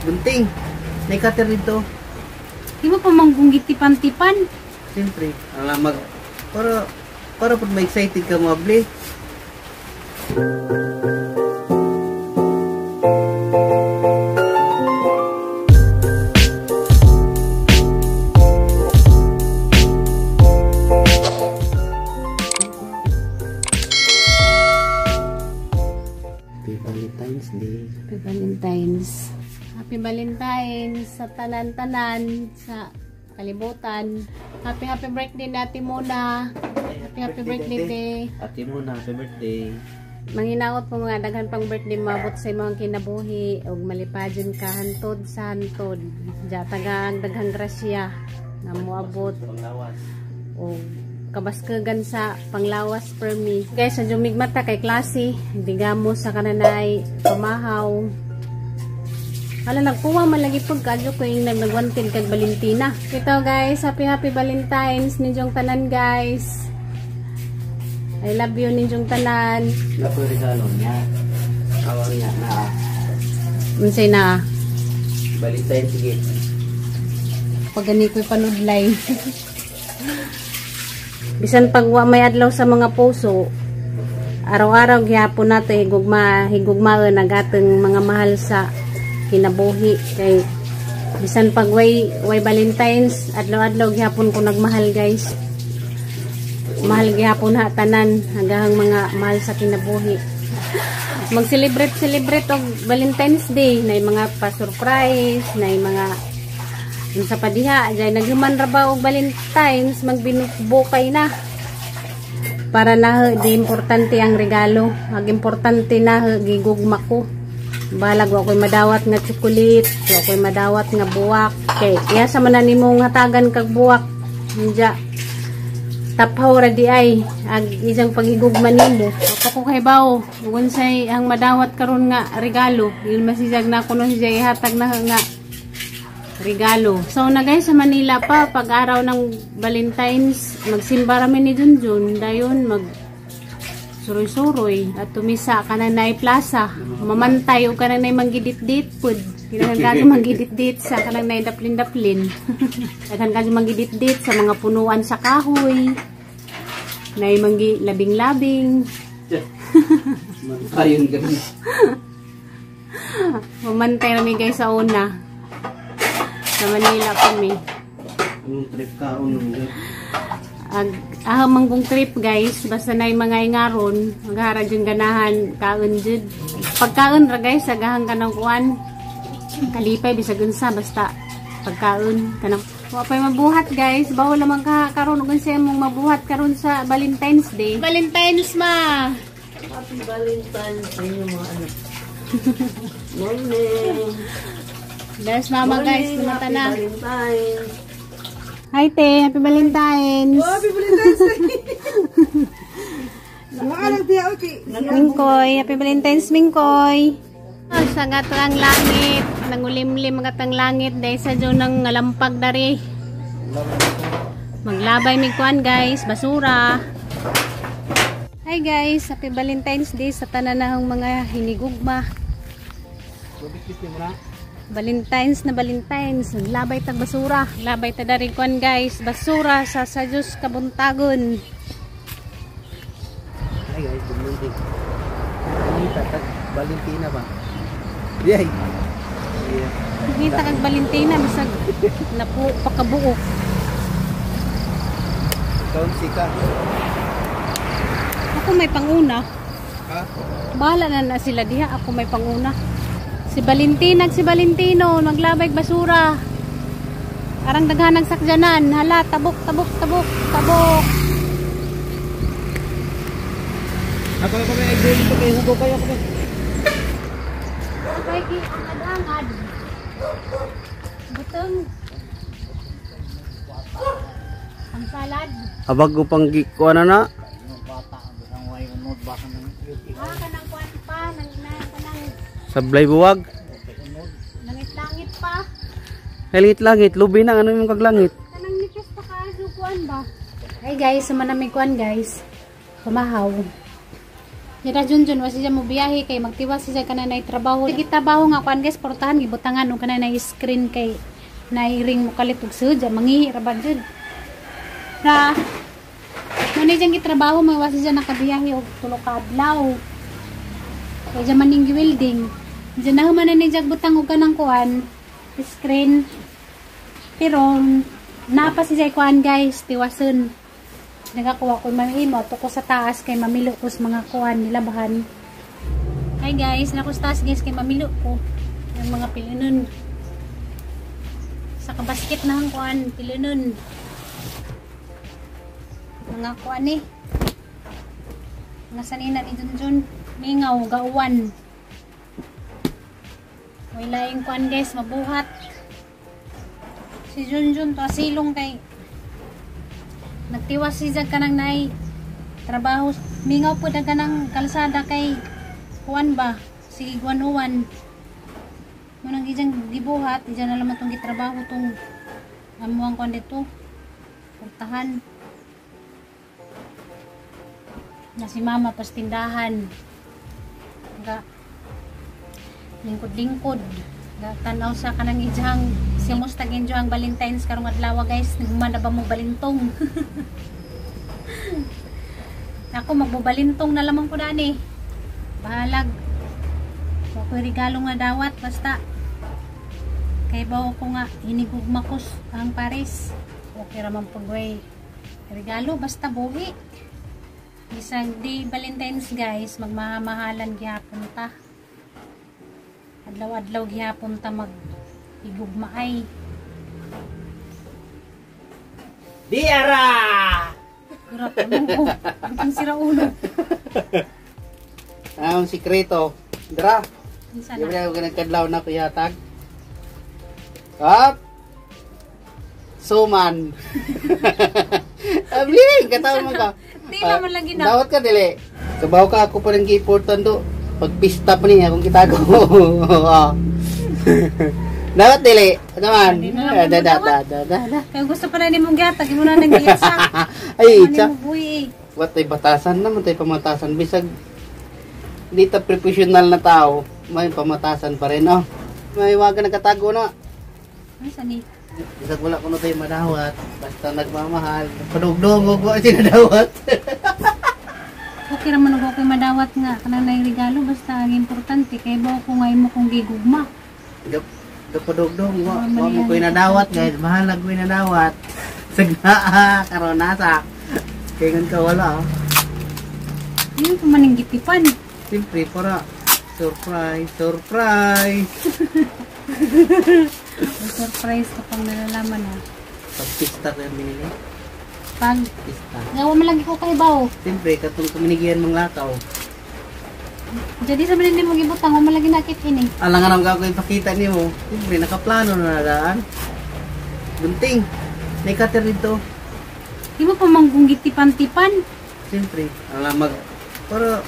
Gunting. May cutter dito. Di mo pa manggong gitipan-tipan. Siyempre, ala mag para pud ma-excited ka mabli. Happy Valentine's Day. Happy Valentine's. Happy Valentine's sa tanan-tanan sa kalibutan. Happy happy birthday natin muna. Happy happy birthday, te. Ate Mona, happy birthday. Manginaot po mga daghan pang birthday maabot sa imong kinabuhi ug malipadyon ka hantod sa hantod. Diya tagang daghang grasya nga moabot Panglawas. og kabaskagan sa panglawas permi. Guys, sa jumigmata kay klase, digamo sa kananay pamahaw. Hala, nagkuha man lagi pag kadyo ko yung nagwanted kag Valentina. Ito guys, happy happy Valentine's ninyong tanan guys. I love you ninyong tanan. Naku regalo niya. Awang niya na. Unsay na Valentine's sige. Pag gani ko'y panudlay. Bisan pag wa may adlaw sa mga puso, araw-araw gihapon nato higugma, higugmaon ang atong mga mahal sa kinabuhi kay bisan pag way Valentine's, adlaw-adlaw gihapon ko nagmahal guys. Mahal gihapon ha tanan hanggang mga mahal sa kinabuhi. Mag-celebrate celebrate og Valentine's Day nay mga pa-surprise, nay mga unsa pa diha, dyan naghuman ra ba og Valentine's, magbinukbukay na. Para na di importante ang regalo, ag importante na gigugma ko. Balag wa ko'y madawat nga chocolate, wa ko'y madawat nga buwak. Kay iya sa man na nimong hatagan kag buwak. Nja taphaw ra di ay ag isang paghigugma nimo. Wa ko kay bawo, unsay ang madawat karon nga regalo. Yun masisag na kuno siya ihatag na nga regalo. So na guys, sa Manila pa pag araw ng Valentine's, magsimba rami ni Junjun, dayon mag suroy-suroy at tumisa ka na nay plaza. Mamantay o ka na nay manggidit-dit pud. Kinahanglan ka manggidit-dit sa kanang nay daplin-daplin. Daghan ka manggidit-dit sa mga punuan sa kahoy. Nay manggi labing-labing. Mantayon ganun. Mamantay rami guys sa una. Sa Manila kami. Anong trip ka? Anong Ag ah manggong trip guys, basta na yung mga ingaron, maghara jud ganahan kaon jud. Pagkaon ra guys, agahang kanang kuan. Kalipay bisag unsa basta pagkaon kanang wa pay mabuhat guys, bawol lamang ka karon ug unsa imong mabuhat karon sa Valentine's Day. Valentine's ma. Happy Valentine's sa inyo mga anak. Morning. There's mama guys, lumata na. Happy Valentine's. Hi te, happy Valentine's. Oh, happy Valentine's Day. Mingkoy, happy Valentine's Mingkoy. Sa gatang langit, nangulimlim ang gatang langit dahil sa dyan ng ngalampag dari. Maglabay mig kuan guys, basura. Hi guys, happy Valentine's Day sa tanan nahong mga hinigugma. Valentine's na Valentine's, naglabay tag basura. Labay ta dari kuan guys, basura sa Diyos kabuntagon. Hi guys, good morning. Kita tag Valentina ba? Yay. Yeah. Kita kag Valentina bisag napu pakabuok. Ikaw sika. Ako may panguna. Ha? Bahala na na sila diha, ako may panguna. Si Valentina si Valentino maglabay basura. Arang daghan ang sakjanan. Hala, tabok tabok tabok tabok. Ako na kami ay dito kay hugo kayo kami. Kay gi angad-angad. Butong. Ang salad. Abag ko pang gikuan na na. Ah, kanang kuan pa, nang kanang Sablay buwag. langit-langit pa. Langit-langit, lubi na ano yung kaglangit. Kanang nipis pa kaso kuan ba? Hey guys, sama na may kuan guys. Pamahaw. Dira Junjun wa siya mo biyahe kay magtiwas siya kanang nay trabaho. Gitrabaho nga kuan guys, portahan gibutangan og kanang nay screen kay nay ring mo kalit og sud, mangihi ra ba jud. Ra mo ni diyang gitrabaho, may wa siya nakabiyahe og tulo ka adlaw. Kay diyan maning welding. Diyan na man na ni jag butang og kanang kuan screen. Pero napa siya kuan guys, tiwason. Nagakuha ko mamimo to ko sa taas kay mamilo ko sa mga kuan nilabahan. Hi guys, nako sa taas guys kay mamilo ko yung mga pilinon. Sa kabasket na ang kuan pilinon. Mga kuan eh. Mga sanina ni Junjun, mingaw gauwan. Way laing kuan guys, mabuhat. Si Junjun to asilong kay nagtiwas si Jag kanang nay trabaho, mingaw po na kanang kalsada kay kuan ba sige guanuan mo nang ijang gibuhat, ijang na naman tong gitrabaho tong amuang kuan dito portahan na si mama pas tindahan ga lingkod-lingkod ga tanaw sa kanang ijang simusta ginjo ang Valentine's karong adlaw guys, nagman na ba mo balintong? Ako magbubalintong na lamang ko dani. Bahalag. Wa ko'y regalo nga dawat basta kay bawo ko nga hinigugma ko ang Paris. Okay ra man pag way regalo basta buhi. Bisag di Valentine's guys, magmamahalan gihapon ta. Adlaw-adlaw gihapon ta mag igugmaay. Di ara! Grabe mo. Ang sira ulo. Ang sikreto. Dra. Unsa Di na? ba na nagkadlaw na ko ihatag? Up. Suman. Abli, katawa man ka. Di naman lagi na. Dawat ka dili. Kabaw ka ako pa rin gi-important do. Pagpista pa niya akong kitago. Dawat dili. Ano man? Di na lang Da da mo da da da da. Kaya gusto pa na ni mong gihatag, imo na nang giitsa. Ay, itsa. Ano mo buhi eh. What tay batasan naman tay pamatasan bisag di ta professional na tao, may pamatasan pa rin oh. May waga nagkatago na. Unsa ni? Bisag wala kuno tayo madawat, basta nagmamahal, padugdong og wa sinadawat. Okay ra man og okay madawat nga kanang nay regalo basta ang importante kay bawo ko nga imo kong gigugma. Gapadugdong wa wa mo koy nadawat guys, bahalag koy nadawat. Sagna karon nasa. Kay ngan ka wala. Oh. Yun pa man ang gitipan. Siyempre para surprise, surprise. May surprise ka pang nalalaman ha. Pagpista ko yung binili. Pag Pista. gawa man lagi ko kay bawo. Siyempre, katong kuminigian mga lakaw. Jadi sa hindi mo gibutang, wa man lagi nakit ini. Alangan ang gagawin ipakita nimo. Siyempre, nakaplano na nadaan. Bunting. May cutter dito. Di mo pa manggong gitipan-tipan. Siyempre, alam mag... Para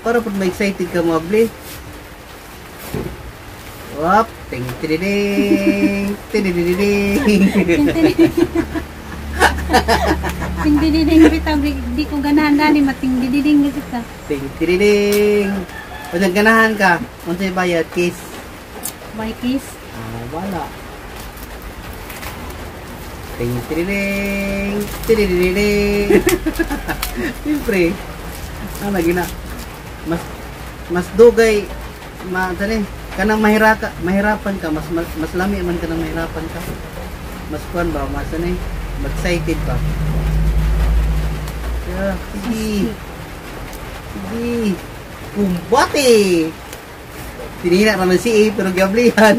pag ma-excited ka mo, abli. Wap! Ting tididing! Tidididing! Ting dididing bitaw di ko ganahan gani mating dididing gid ka. Ting tididing! Kung ganahan ka, unsay bayad, kiss. By kiss. Ah, wala. Ting tididing! Tidididing! Siyempre, ano gina? Mas dugay ma tani kanang mahirapan ka, mas lami man kanang mahirapan ka. Mas kuan ba, mas ano eh, excited ba. Yeah, sige. Sige. Kumbate. Tinina naman si A, pero gablihan.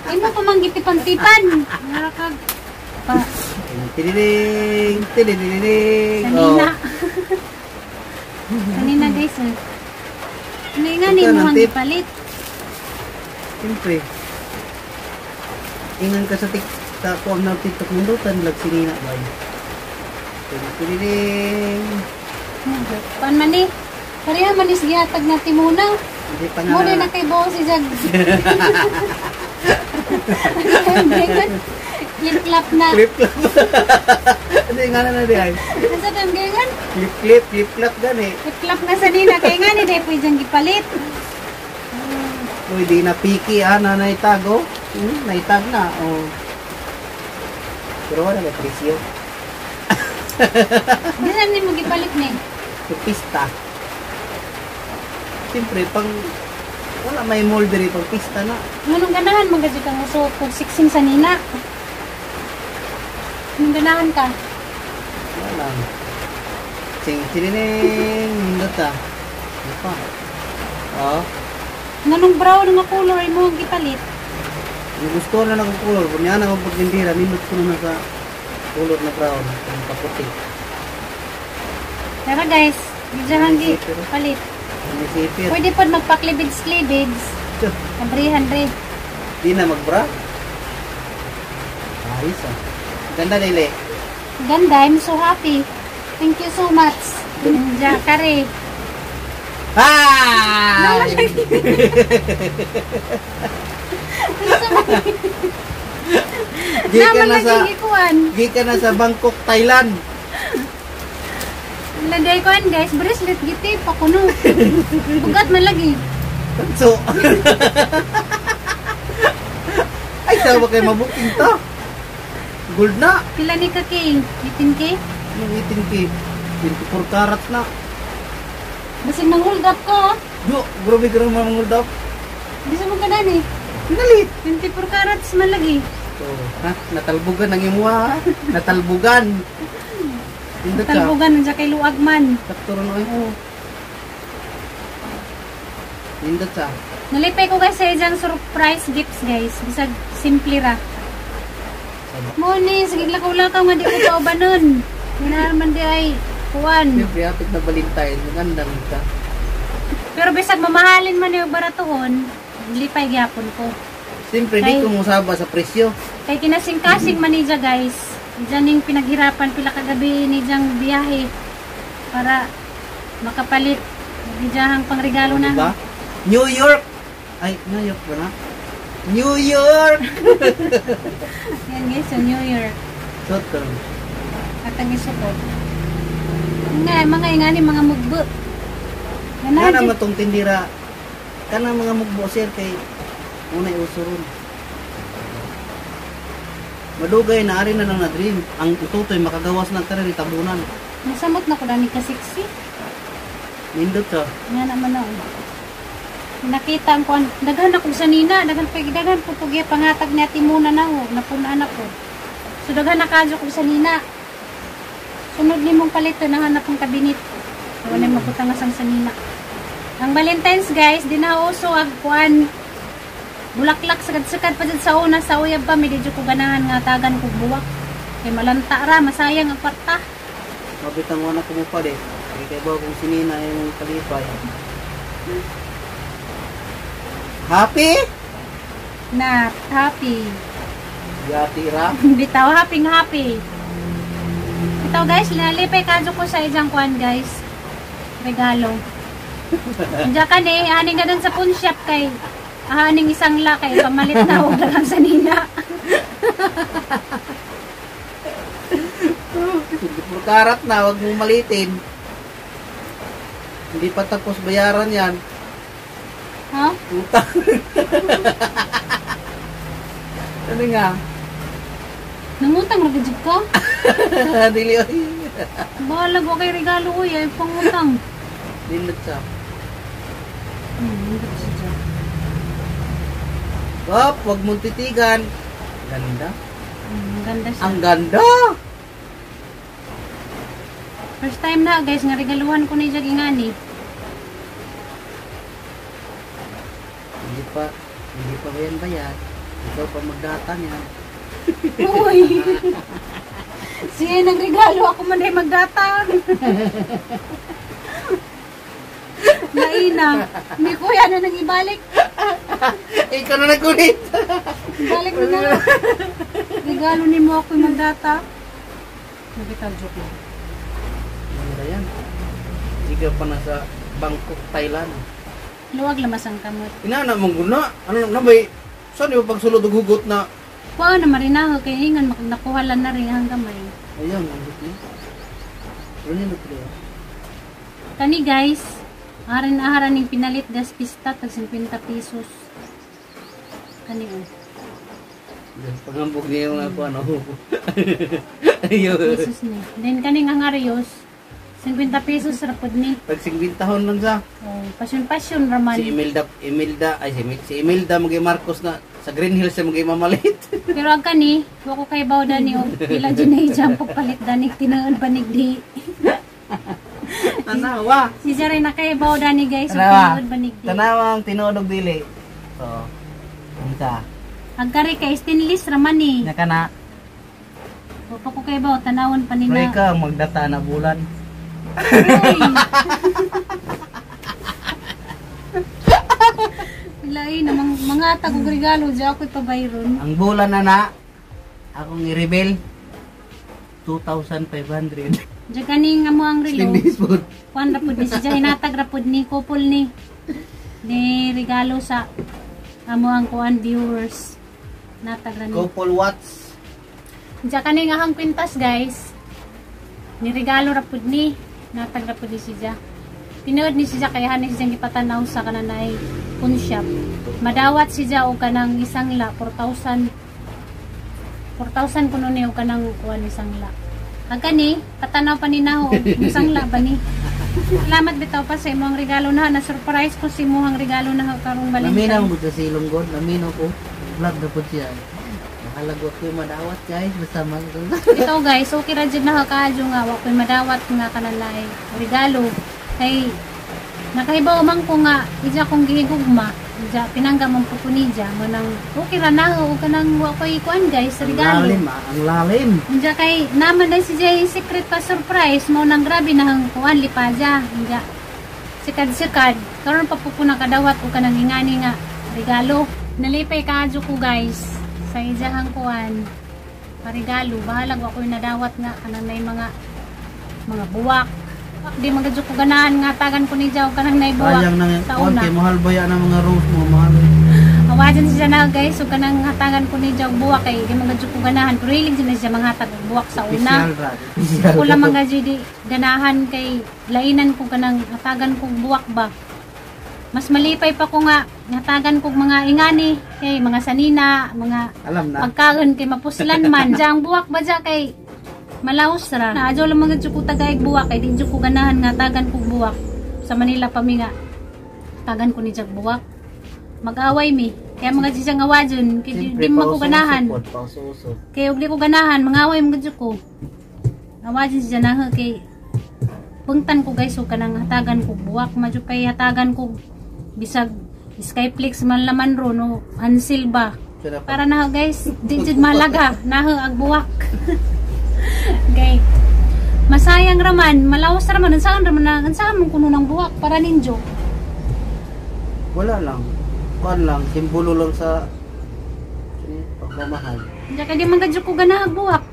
Imo pa man gitipan-tipan. Nara kag pa Tinining, tinining. kanina. Kanina guys. Eh. Ano nga ni Ito, mo ang ng tip. gipalit? Siyempre. Ingan ka sa TikTok, kuwang na TikTok mundutan, lag sinina ba? Tinining. Pan man ni. Pareha man is gihatag na timuna. Hindi pa Muna nga. na kay Bo si Jag. Clip-clap na. Clip-clap. Hindi nga na na di ay. Asa tang ganyan? Clip-clip, clip-clap gani. Clip-clap nga sa nina. Kay nga ni dahil pwede gipalit. Uy, di na piki ah, na naitag oh. Naitag na oh. Pero wala na presyo. Di saan ni mo gipalit ni? Pista. Siyempre, pang wala may mall diri pang pista na. Nganong ganahan man gud kang uso kog siksing sa nina. Nganong ganahan ka? Wala lang. Ching chirining, nindot ah. Ano pa? Oh, Nganong brown nga color mo ang gipalit? yung gusto na lang ang color, kung yan ang pagtindira, nindot ko na sa color na brown, ang kaputi. Tara guys, diyan gi palit. Ang. Pwede pod magpa-cleavage-cleavage. Abrihan re. Di na magbra. Ayos ah. Ganda nila eh. Ganda, I'm so happy. Thank you so much. Ninja kare. Ah! Gikan na sa gikan na sa Bangkok, Thailand. Lagay kuan guys, bracelet giti pa kuno. Bugat man lagi. So, ay, sawa kay mabuking to. Gold na. Pila ni ka K? 18K? Yung 18K. 24 carats na. Basig nang hold up ko. Yo, grabe ka naman hold up. Bisa mo ka eh. Pinalit. 24 carats man lagi. So, ha? Natalbugan ang imuha. Natalbugan. Indot ka. Natalbugan nandiyan kay luag man. Sakto ron oy. Oh. Indot sa. Nalipay ko guys sa ijang surprise gifts guys. Bisag simple ra. Mo ni sige lakaw-lakaw nga di ko paubanon. Minaman di ay kuan. Siyempre, hapit na Valentine. Maganda ka. Pero bisag mamahalin man yung baratuhon, lipay gyapon ko. Siyempre, di ko musaba sa presyo. Kay kinasing-kasing man niya guys. Diyan yung pinaghirapan pila kagabi ni diyang biyahe para makapalit. Diyang pangregalo na. Diba? New York! Ay, New York ba na? New York! Yan guys, sa New York. Suot ko ron. At ang isuot. Nga, mga ingani, mga mugbo. Nga naman tong tindira. Kanang mga mugbo sir kay unay uso ron. Madugay na ari na lang na dream. Ang ututoy makagawas ng karir tabunan. Nasamot na ko dani ka sexy. Nindot sa. Nga naman na. Oh. Nakita ang kuan. Daghan ako sa nina, daghan pa daghan po pugya pangatag ni ati muna na ho, napunaan ako. So daghan na kadyo ko sa nina. Sunod nimong palito nahanap ang kabinet. Wala mm. mabutang asang sa nina. Ang Valentine's guys, di na uso ag kuan bulaklak sagad-sagad pa sa una sa uyab pa medyo ko ganahan nga tagan kog buwak. Kay malanta ra, masayang ang kwarta. Mabitang wala ko mo pa de. Kay ba kung sinina yung kalipay. Happy? Not happy. Yati ra. Bitaw happy happy. Bitaw guys, nalipay kadyo ko sa ijang kuan guys. Regalo. Diyan ka ni, aning ka dun sa pawn shop kay aning isang la kay pamalit na og daghang sa nina. 24 karat na, wag mong malitin. Hindi pa tapos bayaran yan. Ha? Utang. Ano nga? Nangutang ra gid ka? Dili oy. Bahala ko kay regalo oy, ay pangutang. Nindot sa. Nindot siya. Hop, wag mong titigan. Ganda. Ang ganda siya. Ang ganda. First time na guys nga regaluhan ko ni siya gingani. Hindi pa yan bayad. Ikaw pa magdata niyan. Uy. Sige, nagregalo ako man ay magdata. Naina. Hindi kuya na nang ibalik. Ikaw na nagkulit. Ibalik mo na. Regalo ni mo ako magdata. Nabitaw joke lang. Ganda yan. Ikaw pa nasa Bangkok, Thailand. Luwag lamas ang kamot. Inana mong guna. Ano na bay? Saan yung pagsulod og hugot na Kuha na marinaho kay ingon nakuha lang na rin ang gamay. Ayun, ang gusto. Pero nindot rin. Kani guys, aran aharan ning pinalit gas pista tag 50 pesos. Kani oh. Pangambog niya yung ako ano. Ayun. Pesos ni. Then kaning ang arios 50 pesos ra pud ni. Pag 50 lang sa. Oh, pasyon-pasyon ra man. Si Imelda, Imelda, ay si Imelda magay Marcos na sa Green Hills siya magay mamalit. Pero ang kani, wa ko kay baw dani og pila jud na siya pagpalit dani tinuod banig di. Tanawa. Si Jaray na kay baw dani guys, og Tanawa. tinuod banig di. Tanawa ang tinuod og dili. So, unsa? Ang kari kay stainless ra man ni. Nya kana, Wa pa ko kay baw tanawon pa ni pray na. ka magdata na bulan. Uy. Lain namang mga tag og regalo di ako ipabayron. Ang bulan na na akong i-reveal 2,500. Diya kani nga mo ang relo. Stainless pod. Kuan ra pud ni siya, hinatag ra pud ni couple ni. Ni regalo sa amo ang kuan viewers. Natag ra ni. Couple watts. Diya kani nga hang kwintas guys. Ni regalo ra pud ni. Natag ra pud ni siya. Tinuod ni siya kay hani siya gipatanaw sa kananay phone shop. Madawat siya og kanang isang la 4,000. 4,000 kuno ni og kanang kuan isang la. Ang kani, patanaw pa ni naho, isang la ba ni. Salamat bitaw pa sa imong regalo na na surprise ko sa imong regalo na karong Naminaw Valentine. mo sa silong god, naminaw ko. Vlog na po siya. Mahalag wa ko madawat guys, basta man. Bitaw guys, okay ra jud na kaadyo nga wa koy madawat nga kananay regalo kay nakahibaw man ko nga ija kong gihigugma. Ija pinangga man po ko niya mo nang okay ra na og kanang wa koy kuan guys Ang regalo. lalim ah, ang lalim. Unja kay naman dai si Jay secret pa surprise mo nang grabe na ang kuan lipaja. Unja sikad-sikad karon pa po ko nakadawat og kanang ingani nga regalo. Nalipay kaadyo ko guys sa ijahang kuan parigalo. Bahalag wa koy nadawat nga kanang nay mga buwak. Di magadyo ko ganahan nga tagan ko ni Jaw kanang nay buwak Sayang nang sa kuan una. kay mahal ba yan ang mga rose mo, mahal. Awajan siya na guys, so kanang hatagan ko ni Jaw buwak kay di magadyo ko ganahan pero hilig na siya manghatag og buwak sa una. Official ra. Official. Ako lang mga di ganahan kay lainan ko kanang hatagan kog buwak ba. Mas malipay pa ko nga hatagan kog mga ingani kay mga sanina, mga Alam na. pagkaon kay mapuslan man. Diya ang buwak ba diya kay malaos ra. Na adyo lang mga ko tagaig buwak kay di jud ko ganahan nga tagan kog buwak. Sa Manila pa mi nga tagan ko ni jag buwak. Mag-away mi. Kaya mga siya nga wadyon kay di, di man ko ganahan. Pauso-uso. Kay og di ko ganahan, mangaway mga jud ko. Awadyon siya na kay pungtan ko guys og kanang hatagan ko buwak, madyo pay hatagan ko bisag Skyflix man laman ro no Hansil ba. Para na guys, di jud mahalaga naho ang buwak. Okay. Masayang raman, malawas raman, unsaan raman na, unsaan man kuno ng buwak para ninjo. Wala lang. Kuan lang, simbolo lang sa pagmamahal. Diya kay di man gadyo ko ganahag buwak.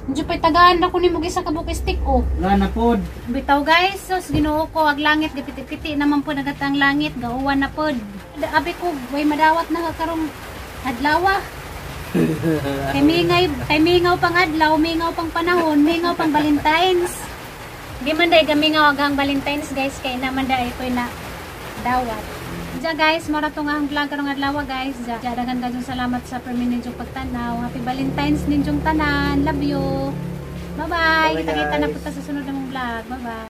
Medyo pa'y tagaan na ko ni mo isa ka buki stick oh. Wala na pod. Bitaw guys, sus Ginoo ko ag langit gapiti-piti naman po nagatang langit gauwan na pod. Abi ko way madawat na karong adlaw. Kay mingay, kay mingaw pang adlaw, mingaw pang panahon, mingaw pang Valentines. Di man day gamingaw agang Valentines guys kay naman day ko'y na dawat. Diya guys, mora to nga ang vlog karong adlaw guys. Diya, daghan kayong salamat sa permi ninyong pagtanaw. Happy Valentines ninyong tanan. Love you. Bye-bye. Bye-bye, Kita-kita na guys. po ta sa sunod namong vlog. Bye-bye.